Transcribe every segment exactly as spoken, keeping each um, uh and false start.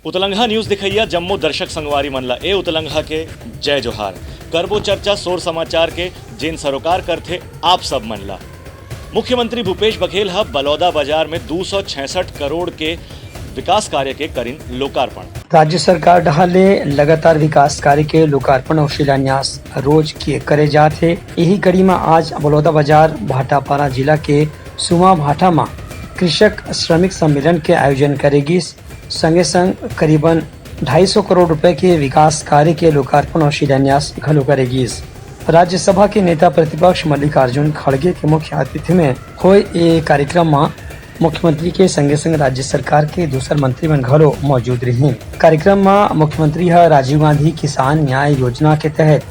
उतलंघा news दिखइया जम्मो दर्शक संगवारी मन ला ए उतलंघा के जय जोहार। करबो चर्चा सोर समाचार के, जेन सरोकार करथे आप सब मन ला। मुख्यमंत्री भूपेश बघेल ह बलौदा बाजार में दू सौ छियासठ करोड़ के विकास कार्य के करिन लोकार्पण। राज्य सरकार डहार ले लगातार विकास कार्य के लोकार्पण अउ शिलान्यास रोज किए करे जात हे। इही कड़ी म आज बलौदा बाजार भाटापारा जिला के सुमा भाटा म कृषक श्रमिक सम्मेलन के आयोजन करे गिस। संगे संग करीबन ढाई सौ करोड़ रुपए के विकास कार्य के लोकार्पण अउ शिलान्यास घलो करे गिस। राज्यसभा के नेता प्रतिपक्ष मल्लिकार्जुन खड़गे के मुख्य आतिथ्य में होए ए कार्यक्रम म मुख्यमंत्री के संगे संग राज्य सरकार के दूसर मंत्री मन घलो मौजूद रहिन। कार्यक्रम म मुख्यमंत्री ह राजीव गांधी किसान न्याय योजना के तहत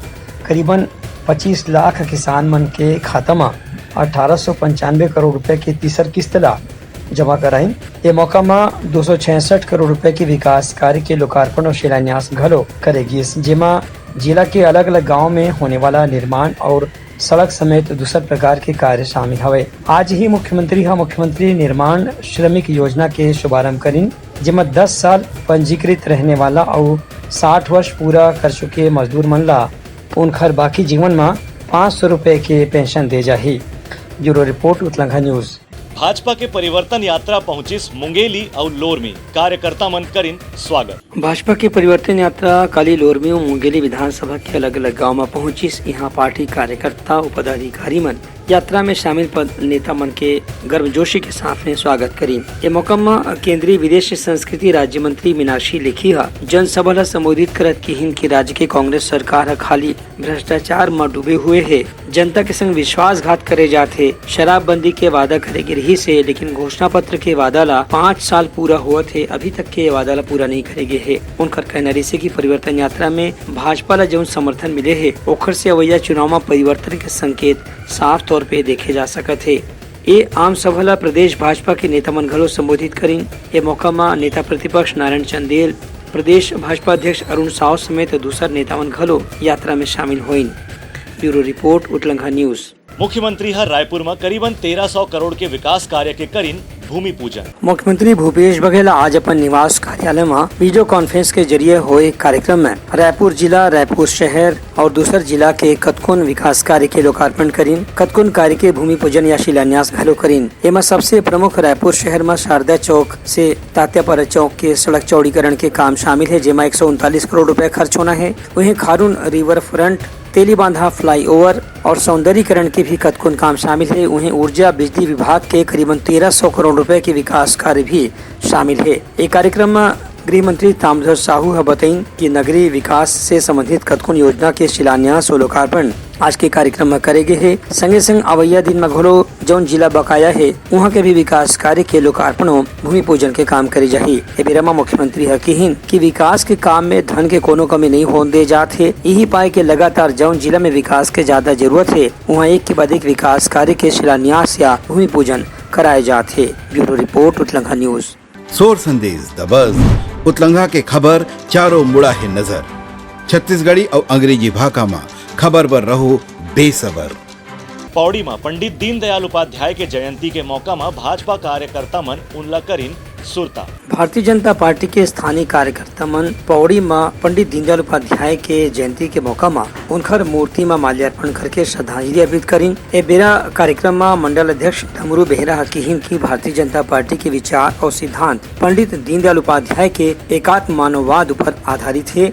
करीबन पच्चीस लाख किसान मन के खाता म अठारह सौ पंचानवे करोड़ रुपए के तीसर किस्त ला जमा कराइन। ए मौका म दो सौ छियासठ करोड़ रुपए के विकास कार्य के लोकार्पण अउ शिलान्यास घलो करे गिस, जेमा जिला के अलग-अलग गांव में होने वाला निर्माण और सड़क समेत दूसर प्रकार के कार्य शामिल हवय। आज ही मुख्यमंत्री ह मुख्यमंत्री निर्माण श्रमिक योजना के शुभारंभ करिन, जेमा दस साल पंजीकृत रहने वाला अउ साठ वर्ष पूरा कर चुके मजदूर मन ला उनखर बाकी जीवन म पाँच सौ रुपए के पेंशन दे जाही। Bureau report, Utlangha news. Bhajpa के परिवर्तन यात्रा पहुंचिस मुंगेली अउ लोरमी, कार्यकर्ता मन करिन स्वागत। भाजपा के परिवर्तन यात्रा काली लोरमी अउ मुंगेली विधानसभा के अलग-अलग गांव म पहुंचिस। इहां पार्टी कार्यकर्ता अउ पदाधिकारी मन यात्रा में शामिल पद नेता मन के गर्मजोशी के साथ में स्वागत करिन। ए मौका म केंद्रीय विदेश संस्कृति राज्य मंत्री मीनाक्षी लेखी ह जनसभा ल संबोधित करत किहिन कि राज्य के कांग्रेस सरकार ह खाली भ्रष्टाचार म डूबे हुए हे, जनता के संग विश्वासघात करे जात हे। शराबबंदी के वादा करे गे रिहिस हे, लेकिन घोषणा पत्र के वादा ला पाँच साल पूरा होवत हे, अभी तक के वादा ला पूरा नहीं करे गे हे। उनकर कहना रिहिस हे कि परिवर्तन यात्रा में भाजपा ला जउन समर्थन मिले हे, ओखर से अवइया चुनाव म परिवर्तन के संकेत साफ तौर पे देखे जा सकत हे। ए आम सभा ला प्रदेश भाजपा के नेता मन घलो संबोधित करिन। ए मौका म नेता प्रतिपक्ष नारायण चंदेल, प्रदेश भाजपा अध्यक्ष अरुण साव समेत दूसर नेता मन घलो यात्रा में शामिल होइन। Bureau report, Utlangha news. मुख्यमंत्री ह रायपुर म करीबन तेरह सौ करोड़ के विकास कार्य के करिन भूमि पूजन। मुख्यमंत्री भूपेश बघेल आज अपन निवास कार्यालय म वीडियो कॉन्फ्रेंस के जरिए होए कार्यक्रम में रायपुर जिला, रायपुर शहर और दूसर जिला के कतकोन विकास कार्य के लोकार्पण करिन, कतकोन कार्य के भूमि पूजन या शिलान्यास घलो करिन। एमा सबसे प्रमुख रायपुर शहर म शारदा चौक से तात्यापारा चौक के सड़क चौड़ीकरण के काम शामिल हे, जेमा एक सौ उनतालीस करोड़ रुपए खर्च होना हे। वहीं Kharun river front, Telibandha flyover और सौंदर्यीकरण के भी कतकोन काम शामिल हे। वहीं ऊर्जा बिजली विभाग के करीबन तेरह सौ करोड़ रुपए के विकास कार्य भी शामिल हे। ए कार्यक्रम म गृह मंत्री ताम्रध्वज साहू ह बतइन कि नगरीय विकास से संबंधित कतकोन योजना के शिलान्यास अउ लोकार्पण आज के कार्यक्रम म करे गे हे। संगे संग अवइया दिन म घलो जउन जिला बकाया हे, उहां के भी विकास कार्य के लोकार्पण अउ भूमि पूजन के काम करे जाही। ए बेरा म मुख्यमंत्री ह किहिन कि विकास के काम में धन के कोनो कमी नहीं होन दे जात हे। इही पाय के लगातार जउन जिला में विकास के ज्यादा जरूरत हे, उहां एक के बाद एक विकास कार्य के शिलान्यास या भूमि पूजन कराए जात हे। Bureau report, Utlangha news. सोर संदेश दबस, उतलंघा के खबर चारों मुड़ा हे नजर। छत्तीसगढ़ी अउ अंग्रेजी भाखा म खबर बर रहो बेसबर। पौड़ी म पंडित दीनदयाल उपाध्याय के जयंती के मौका म भाजपा कार्यकर्ता मन उनला करिन सुरता। भारतीय जनता पार्टी के स्थानीय कार्यकर्ता मन पौड़ी म पंडित दीनदयाल उपाध्याय के जयंती के मौका म उनखर मूर्ति म माल्यार्पण करके श्रद्धांजलि अर्पित करिन। ए बेरा कार्यक्रम म मंडल अध्यक्ष डमरू बेहरा ह किहिन कि भारतीय जनता पार्टी के विचार अउ सिद्धांत पंडित दीनदयाल उपाध्याय के एकात्म मानववाद ऊपर आधारित हे।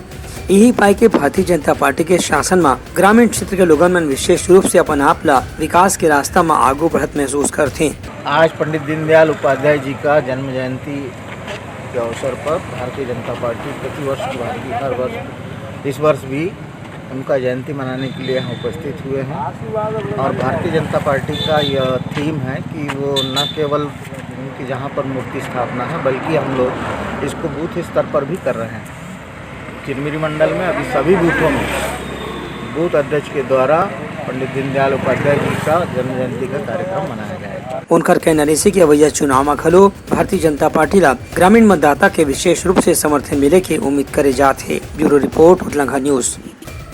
इही पाय के भारतीय जनता पार्टी के शासन म ग्रामीण क्षेत्र के लोगन मन विशेष रूप से अपन आप ला विकास के रास्ता म आगू बढ़त महसूस करथे। आज पंडित दीनदयाल उपाध्याय जी का जन्म जयंती के अवसर पर भारतीय जनता पार्टी प्रतिवर्ष की भांति हर वर्ष, इस वर्ष भी उनका जयंती मनाने के लिए यहाँ उपस्थित हुए हैं। और भारतीय जनता पार्टी का यह थीम है कि वो न केवल उनकी जहाँ पर मूर्ति स्थापना है, बल्कि हम लोग इसको बूथ स्तर पर भी कर रहे हैं। चिरमिरी मंडल में अभी सभी बूथों में बूथ अध्यक्ष के द्वारा पंडित दीनदयाल उपाध्याय जी का जन्म जयंती का कार्यक्रम मनाया जाएगा। उनकर कहना रहिसे कि अवइया चुनाव म घलो भारतीय जनता पार्टी ला ग्रामीण मतदाता के विशेष रूप से समर्थन मिले के उम्मीद करे जात हे। Bureau report, Utlangha news.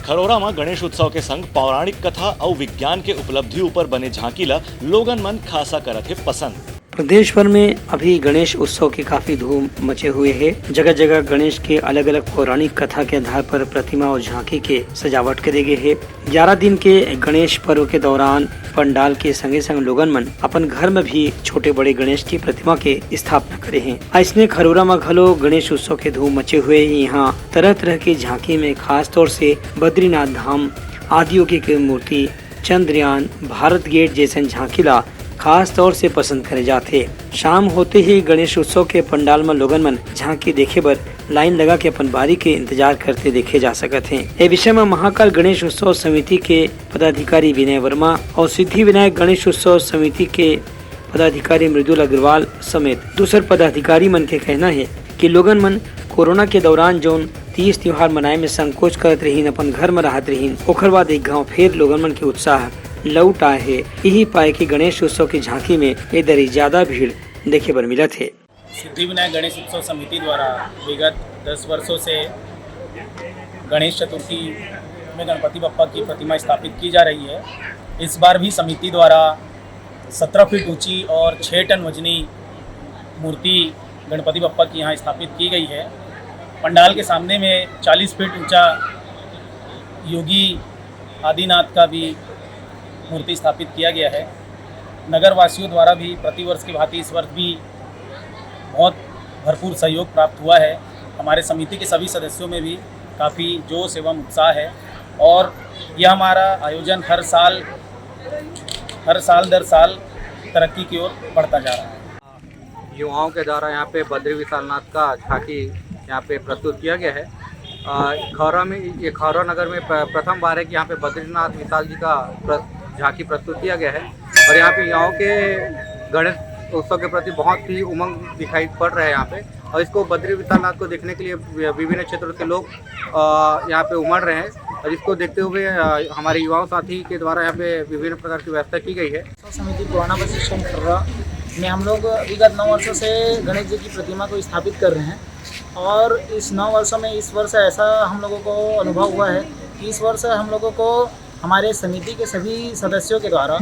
Kharora म गणेश उत्सव के संग पौराणिक कथा अउ विज्ञान के उपलब्धि ऊपर बने झांकी ला लोगन मन खासा करत हे पसंद। प्रदेश भर में अभी गणेश उत्सव के काफी धूम मचे हुए हे। जगह-जगह गणेश के अलग-अलग पौराणिक कथा के आधार पर प्रतिमा और झांकी के सजावट करे गे हे। ग्यारह दिन के गणेश पर्व के दौरान पंडाल के संगे-संग लोगन मन अपन घर में भी छोटे-बड़े गणेश की प्रतिमा के स्थापना करे हे। अइसने खरोरा म घलो गणेश उत्सव के धूम मचे हुए हे। यहाँ तरह-तरह के झांकी में खास तौर से बद्रीनाथ धाम, आदियोगी के मूर्ति, चंद्रयान, भारत गेट जैसन झांकी ला खास तौर से पसंद करे जाथे। शाम होते ही गणेश उत्सव के पंडाल म लोगन मन झांकी देखे बर लाइन लगा के अपन बारी के इंतजार करते देखे जा सकत हे। ए विषय म महाकाल गणेश उत्सव समिति के पदाधिकारी विनय वर्मा और सिद्धि विनायक गणेश उत्सव समिति के पदाधिकारी मृदुल अग्रवाल समेत दूसर पदाधिकारी मन के कहना हे कि लोगन मन कोरोना के दौरान जौन तीज त्योहार मनाए में संकोच करत रहिन, अपन घर म रहत रहिन, ओखर बाद एक घांव फेर लोगन मन के उत्साह लौट आए हे। यही पाए कि गणेश उत्सव की झांकी में ए दरी ज्यादा भीड़ देखे बर मिलत हे। सिद्धि विनायक गणेश उत्सव समिति द्वारा विगत दस वर्षों से गणेश चतुर्थी में गणपति बप्पा की प्रतिमा स्थापित की जा रही है। इस बार भी समिति द्वारा सत्रह फीट ऊंची और छः टन वजनी मूर्ति गणपति बप्पा की यहाँ स्थापित की गई है। पंडाल के सामने में चालीस फीट ऊंचा योगी आदिनाथ का भी मूर्ति स्थापित किया गया है। नगर वासियों द्वारा भी प्रतिवर्ष की भांति इस वर्ष भी बहुत भरपूर सहयोग प्राप्त हुआ है। हमारे समिति के सभी सदस्यों में भी काफ़ी जोश एवं उत्साह है और यह हमारा आयोजन हर साल, हर साल दर साल तरक्की की ओर बढ़ता जा रहा है। युवाओं के द्वारा यहाँ पे बद्री विशालनाथ का झांकी यहाँ पे प्रस्तुत किया गया है। अ, खौरा में, ये खौरा नगर में प्र-, प्रथम बार है कि यहाँ पे बद्रीनाथ विशाल जी का प्र-, झांकी प्रस्तुत किया गया है और यहाँ पे युवाओं के गणेश उत्सव के प्रति बहुत ही उमंग दिखाई पड़ रहा है यहाँ पे। और इसको, बद्री विशालनाथ को देखने के लिए वि-, विभिन्न क्षेत्रों से लोग, अ, यहाँ पे उमड़ रहे हैं और इसको देखते हुए, अ, हमारे युवाओं साथी के द्वारा यहाँ पे विभिन्न प्रकार की व्यवस्था की गई है। समिति पुराना बस स्टैंड खर्रा में हम लोग विगत नौ वर्षों से गणेश जी की प्रतिमा को स्थापित कर रहे हैं और इस नौ वर्षों में इस वर्ष ऐसा हम लोगों को अनुभव हुआ है कि इस वर्ष हम लोगों को हमारे समिति के सभी सदस्यों के द्वारा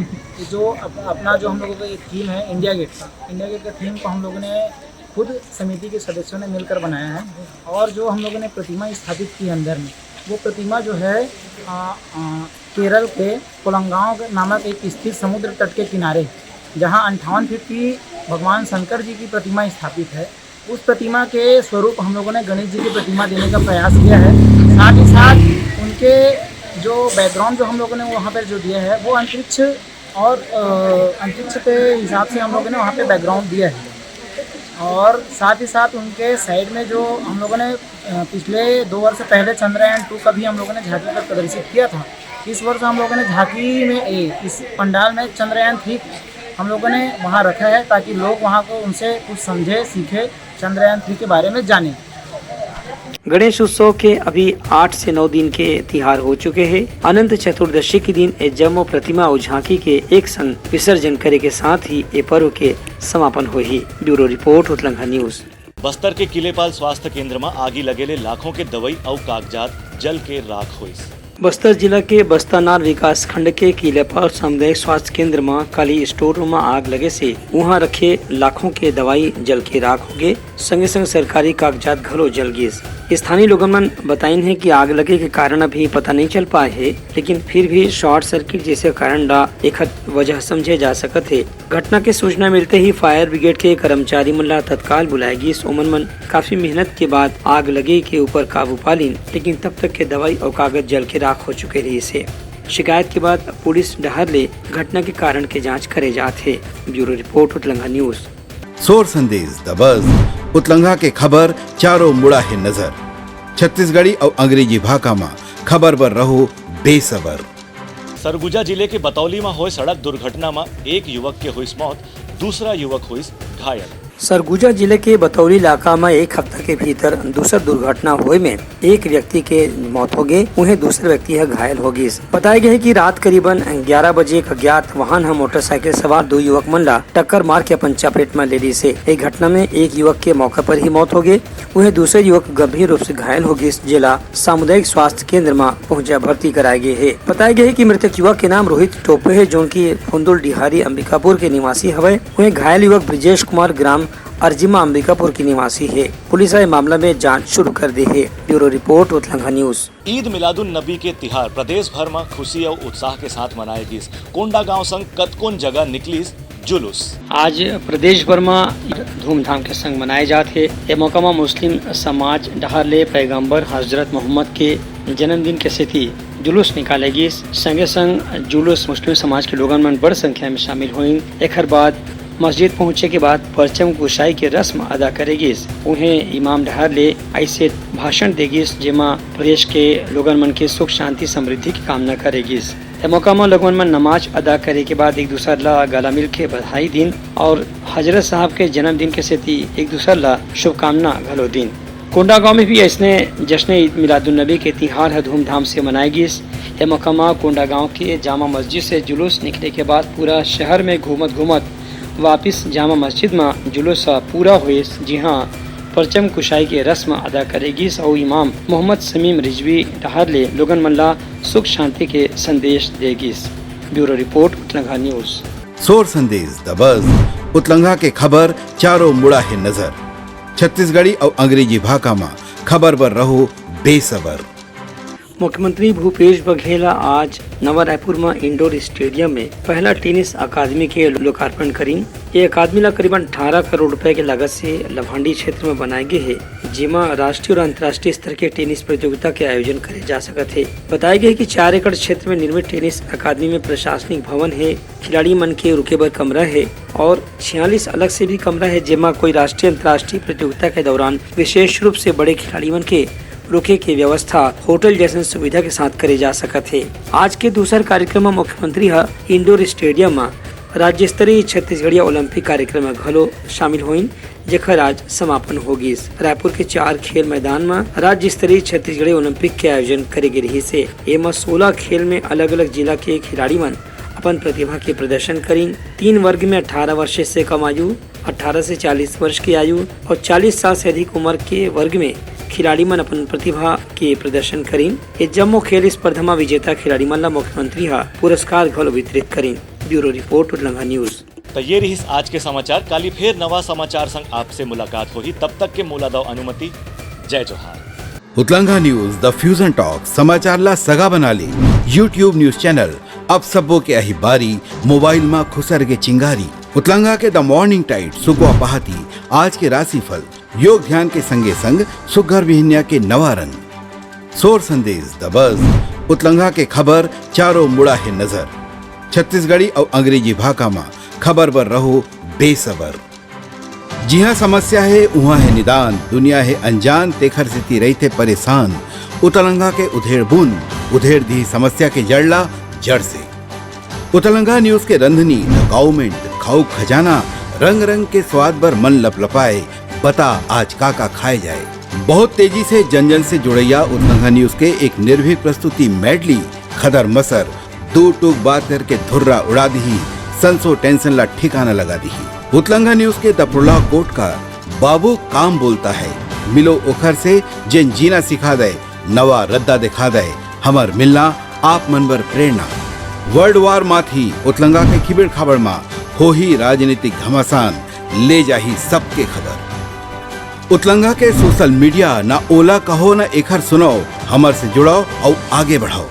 जो अप-, अपना जो हम लोगों का एक थीम है इंडिया गेट का, इंडिया गेट का थीम को हम लोगों ने खुद समिति के सदस्यों ने मिलकर बनाया है और जो हम लोगों ने प्रतिमा स्थापित की है अंदर में, वो प्रतिमा जो है, आ, आ, केरल के कोलंगांव नामक एक स्थिर समुद्र तट के किनारे, जहां अंठावन फीट की भगवान शंकर जी की प्रतिमा स्थापित है, उस प्रतिमा के स्वरूप हम लोगों ने गणेश जी की प्रतिमा देने का प्रयास किया है। साथ ही साथ उनके जो बैकग्राउंड जो हम लोगों ने वहाँ पर जो दिया है, वो अंतरिक्ष और, अ, अंतरिक्ष के हिसाब से हम लोगों ने वहाँ पे बैकग्राउंड दिया है। और साथ ही साथ उनके साइड में जो हम लोगों ने, अ, पिछले दो वर्ष पहले चंद्रयान टू का भी हम लोगों ने झांकी पर प्रदर्शित किया था, इस वर्ष हम लोगों ने झांकी में, ए, इस पंडाल में चंद्रयान थ्री हम लोगों ने वहाँ रखा है, ताकि लोग वहाँ को उनसे कुछ समझे, सीखे, चंद्रयान थ्री के बारे में जाने। गणेश उत्सव के अभी आठ से नौ दिन के तिहार हो चुके हे। अनंत चतुर्दशी के दिन ए जम्मो प्रतिमा अउ झांकी के एक संग विसर्जन करे के साथ ही ए पर्व के समापन होही। Bureau report, Utlangha news. Bastar के किलेपाल स्वास्थ्य केंद्र म आगी लगे ले लाखों के दवाई अउ कागजात जल के राख होइस। बस्तर जिला के बस्तानार विकास खंड के किलेपाल सामुदायिक स्वास्थ्य केंद्र म काली स्टोर रूम म आग लगे से उहां रखे लाखों के दवाई जल के राख होगे, संगे संग सरकारी कागजात घलो जल गिस। स्थानीय लोगन मन बताइन हे कि आग लगे के कारण अभी पता नहीं चल पाए हे, लेकिन फिर भी शॉर्ट सर्किट जैसे कारण ला एखर वजह समझे जा सकत हे। घटना के सूचना मिलते ही फायर ब्रिगेड के कर्मचारी मन ला तत्काल बुलाए गिस। ओमन मन काफी मेहनत के बाद आग लगे के ऊपर काबू पा लीन, लेकिन तब तक के दवाई अउ कागज जल के राख हो चुके रहिस हे। शिकायत के बाद पुलिस डहार ले घटना के कारण के जांच करे जात हे। Bureau report, Utlangha news. सोर संदेश दबस, उतलंघा के खबर चारों मुड़ा हे नजर। छत्तीसगढ़ी अउ अंग्रेजी भाखा म खबर बर रहो बेसबर। सरगुजा जिले के बतौली म होय सड़क दुर्घटना म एक युवक के होइस मौत, दूसरा युवक होइस घायल। सरगुजा जिले के बतौली इलाका म एक हफ्ता के भीतर दूसर दुर्घटना होए में एक व्यक्ति के मौत हो गे, उहें दूसर व्यक्ति ह घायल हो गिस। बताए गे हे कि रात करीबन ग्यारह बजे एक अज्ञात वाहन ह मोटरसाइकिल सवार दो युवक मन ला टक्कर मार के अपन चपेट म ले लिस हे। ए घटना में एक युवक के मौका पर ही मौत हो गे, उहें दूसर युवक गंभीर रूप से घायल हो गिस, जेला सामुदायिक स्वास्थ्य केंद्र म पहुंचा भर्ती कराए गे हे। बताए गे हे कि मृतक युवक के नाम रोहित टोप्पो हे, जोन की फुंदुल डिहारी अंबिकापुर के निवासी हवय। उहें घायल युवक ब्रिजेश कुमार ग्राम अर्जिमा अंबिकापुर के निवासी हे। पुलिस ह ए मामला में जांच शुरू कर दे हे। Bureau report, Utlangha news. Eid Miladun Nabi के तिहार प्रदेश भर म खुशी अउ उत्साह के साथ मनाए गिस। कोंडागांव संग कतकोन जगह निकलिस जुलूस। आज प्रदेश भर म धूमधाम के संग मनाए जात हे। ए मौका म मुस्लिम समाज डहार ले पैगंबर हजरत मोहम्मद के जन्मदिन के सेती जुलूस निकाले गिस। संगे संग जुलूस मुस्लिम समाज के लोगन मन बड़ संख्या में शामिल होइन। एखर बाद मस्जिद पहुंचे के बाद परचम कुशाई के रस्म अदा करे गिस। उहें इमाम डहार ले अइसे भाषण दे गिस, जेमा प्रदेश के लोगन मन के सुख, शांति, समृद्धि के कामना करे गिस। ए मौका म लोगन मन नमाज अदा करे के बाद एक दूसर ला गला मिल के बधाई दिन और हजरत साहब के जन्मदिन के सेती एक दूसर ला शुभकामना घलो दिन। कोंडागांव में भी अइसने जश्न ईद मिलादुन्नबी के तिहार ह धूमधाम से मनाए गिस। ए मौका म कोंडागांव के जामा मस्जिद से जुलूस निकले के बाद पूरा शहर में घूमत घूमत वापिस जामा मस्जिद म जुलूस ह पूरा होइस, जिहां परचम कुशाई के रस्म अदा करे गिस अउ इमाम मोहम्मद समीम रिजवी डहार ले लोगन मन ला सुख शांति के संदेश दे गिस। Bureau report, Utlangha news. सोर संदेश द बज, उतलंघा के खबर चारों मुड़ा हे नजर। छत्तीसगढ़ी अउ अंग्रेजी भाखा म खबर बर रहो बेसबर। मुख्यमंत्री भूपेश बघेल ह आज नवा रायपुर म इंडोर स्टेडियम में पहला टेनिस अकादमी के लोकार्पण करीन। ये अकादमी ला करीबन अठारह करोड़ रुपए के लागत से लभांडी क्षेत्र में बनाए गे हे, जेमा राष्ट्रीय और अंतर्राष्ट्रीय स्तर के टेनिस प्रतियोगिता के आयोजन करे जा सकत हे। बताए गे हे कि चार एकड़ क्षेत्र में निर्मित टेनिस अकादमी में प्रशासनिक भवन हे, खिलाड़ी मन के रुके बर कमरा हे और छियालीस अलग से भी कमरा हे, जेमा कोई राष्ट्रीय अंतर्राष्ट्रीय प्रतियोगिता के दौरान विशेष रूप से बड़े खिलाड़ी मन के रुके के व्यवस्था होटल जैसन सुविधा के साथ करे जा सकत हे। आज के दूसर कार्यक्रम म मुख्यमंत्री ह इंडोर स्टेडियम म राज्य स्तरीय छत्तीसगढ़िया ओलंपिक कार्यक्रम म घलो शामिल होइन, जेकर आज समापन हो गिस। रायपुर के चार खेल मैदान म राज्य स्तरीय छत्तीसगढ़ी ओलंपिक के आयोजन करे गे रिहिस हे। एमा सोलह खेल में अलग-अलग जिला के खिलाड़ी मन अपन प्रतिभा के प्रदर्शन करिन। तीन वर्ग में अठारह वर्ष से कम आयु, अठारह से चालीस वर्ष की आयु और चालीस साल से अधिक उम्र के वर्ग में खिलाड़ी मन अपन प्रतिभा के प्रदर्शन करिन। ये जम्मो खेल स्पर्धा म विजेता खिलाड़ी मन ला मुख्यमंत्री ह पुरस्कार घलो वितरित करिन। Bureau report, Utlangha news. त ये रिहिस आज के समाचार। काली फेर नवा समाचार संग आपसे मुलाकात होही, तब तक के मोला दव अनुमति। जय जोहार। उतलंघा न्यूज, द फ्यूजन टॉक, समाचार ला सगा बना ले। YouTube न्यूज चैनल अब सबो के अही बारी, मोबाइल मा खुसर के चिंगारी। उतलंघा के द मॉर्निंग टाइट, सुकवा पहाती, आज के राशिफल, योग ध्यान के संगे संग सुग्घर बिहनिया के नवा रंग। सोर संदेश द बज, उतलंघा के खबर चारों मुड़ा हे नजर। छत्तीसगढ़ी अउ अंग्रेजी भाखा मा खबर बर रहो बेसबर। जिहां समस्या हे, उहां हे निदान, दुनिया हे अनजान, तेखर सेती रहिथे परेशान। उतलंघा के उधेड़ बुन, उधेड़ दिही समस्या के जड़ ला जड़ से। उतलंघा न्यूज के रंधनी, द काउमेंट, खाऊ खजाना, रंग रंग के स्वाद बर मन लपलपाए, बता आज का का खाए जाए। बहुत तेजी से जन जन से जुड़ैया उतलंघा न्यूज के एक निर्भीक प्रस्तुति मेडली, खदर मसर, दू टूक बात करके धुर्रा उड़ा दिही, संसो टेंशन ला ठिकाना लगा दिही। उतलंघा न्यूज के द प्रोलॉग कोट का बाबू काम बोलता है, मिलो ओखर से जेन जीना सिखा दे, नवा रद्दा दिखा दे, हमर मिलना आप मन बर प्रेरणा। वर्ल्ड वार माथी उतलंगा के खिबेड़ खाबड़ मा होही राजनीतिक घमासान, ले जाही सबके खबर। उतलंगा के सोशल मीडिया, ना ओला कहो ना एखर सुनाओ, हमर से जुड़ाओ अउ आगे बढ़ाओ।